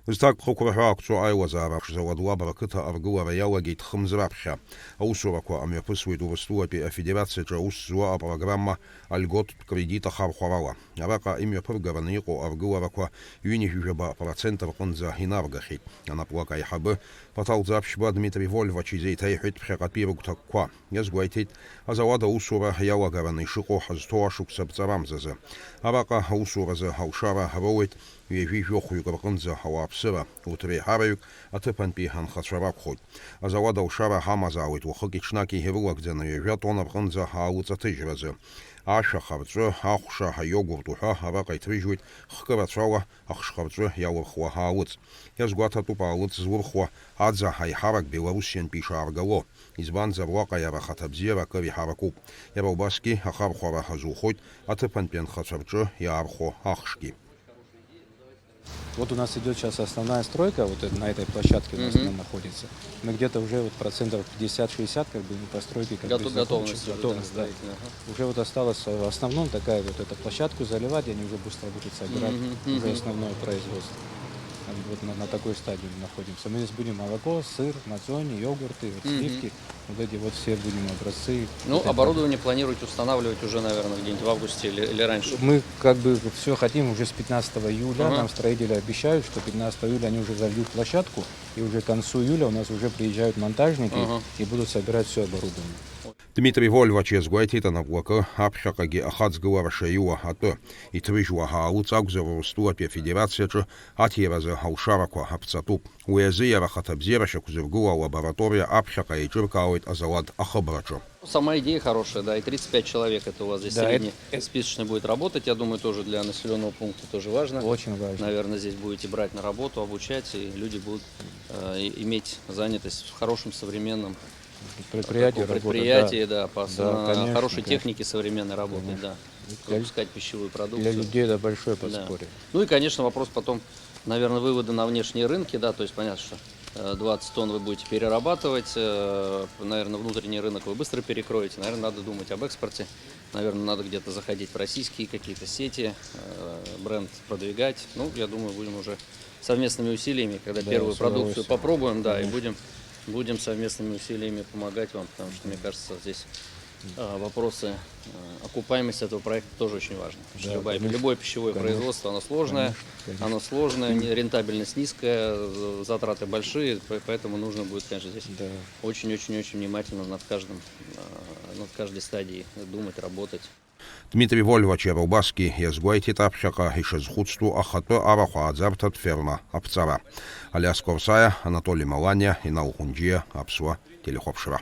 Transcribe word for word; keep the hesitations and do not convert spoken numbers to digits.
Зҭакԥхықәра ҳәа ақәҵоу аилазаара аԥшзауад Лабра ақыҭа аргылара иалагеит хымз раԥхьа. Аусурақәа амҩаԥысуеит Урыстәылатәи Афедерациаҿы аус зуа апрограмма алиотттә кредит ахархәарала. Араҟа имҩаԥыргараны иҟоу аргыларақәа ҩынҩажәижәаба процент рҟынӡа инаргахьеит. Анаплак аиҳабы Баҭал Ӡаԥшьба Дмитри Вольвач изеиҭеиҳәеит ԥхьаҟатәи рыгәҭакқәа. Иазгәеиҭеит, азауад аусура иалагараны ишыҟоу ҳазҭоу ашықәс аԥҵарамзазы. Араҟа аусуразы алшара роуеит ҩажәи жәохәҩык рҟынӡа ауааԥсыра, урҭ реиҳараҩык аҭыԥантәи анхацәа ракәхоит. Азауад алшара ҳамазаауеит уахыки-ҽнаки ирылагӡаны ҩажәа тонна рҟынӡа аалыҵ аҭыжьразы. Ашәа харҵәы, ахәша, аиогурт уҳәа араҟа иҭрыжьуеит хкы рацәала ахшхарҵәы иалырхуа аалыҵ. Иазгәаҭатәуп аалыҵ злырхуа аӡа аиҳарак Белоруссиантәи ишааргало, избанзар уаҟа иара ахаҭабзиара акыр иҳаракуп. Иара убасгьы ахархәара азухоит аҭыԥантәи анхацәа рҿы иаархәо ахшгьы. Вот у нас идёт сейчас основная стройка, вот это, на этой площадке у нас Мгм. она находится. Мы где-то уже вот процентов пятьдесят-шестьдесят как бы мы постройки как бы Готов- закончили. Готовность уже, да, Готовность, да. строительная, ага. Уже вот осталось в основном такая вот эта площадку заливать, и они уже быстро будут собирать Мгм, уже мгм. основное производство. Как бы вот на, на такой стадии мы находимся. Мы здесь будем молоко, сыр, мацони, йогурты, вот Мгм. сливки. Вот эти вот все будем образцы. Ну, Вот это. Оборудование планируете устанавливать уже, наверное, где-нибудь в августе или, или раньше? Мы как бы все хотим уже с пятнадцатого июля. Ага. Нам строители обещают, что пятнадцатого июля они уже зальют площадку, и уже к концу июля у нас уже приезжают монтажники Ага. и будут собирать все оборудование. Дмитри Вольвач иазгәеиҭеит анаплакы аԥхьаҟагьы ахаҵгылара шаиуа атәы. Иҭрыжьуа аалыҵ акәзар Урыстәылатәи Афедерациаҿы аҭиразы алшарақәа аԥҵатәуп. Уи азы иара ахаҭабзиара шьақәзыргыло алабораториа аԥхьаҟа еиҿыркаауеит азауад ахыбраҿы. Сама идея хорошая, да, и тридцать пять человек это у вас здесь Да, средний это, это списочный будет работать, я думаю, тоже для населённого пункта тоже важно. Очень важно. Наверное, здесь будете брать на работу, обучать, и люди будут э, и- иметь занятость в хорошем современном Предприятие таком работает, предприятии, да. Да, по с- Да, на конечно, хорошей да. технике современной работать, Конечно. да. Для лю- Выпускать пищевую Для продукцию. людей это большое Да. подспорье. Ну и, конечно, вопрос потом, наверное, вывода на внешние рынки, да, то есть понятно, что э, двадцать тонн вы будете перерабатывать, э, наверное, внутренний рынок вы быстро перекроете, наверное, надо думать об экспорте, наверное, надо где-то заходить в российские какие-то сети, э, бренд продвигать. Ну, я думаю, будем уже совместными усилиями, когда Да, первую с продукцию удовольствием. Попробуем, да, и Конечно. будем, будем совместными усилиями помогать вам, потому что, мне кажется, здесь э, вопросы э, окупаемости этого проекта тоже очень важны. Потому что Да, любая- конечно. Любое пищевое Конечно. производство, оно сложное, Конечно, конечно. оно сложное, не- рентабельность низкая, э, затраты большие, по- поэтому нужно будет, конечно, здесь Да. очень-очень-очень внимательно над каждым, э, над каждой стадией думать, работать. Дмитри Вольвач иара убасгьы иазгәеиҭеит аԥхьаҟа ишазхәыцтәу ахатәы арахә ааӡарҭатә ферма аԥҵара. Алиас Корсаиа, Анатоли Маланиа, Инал Ҟәынџьиа, Аԥсуа телехәаԥшра.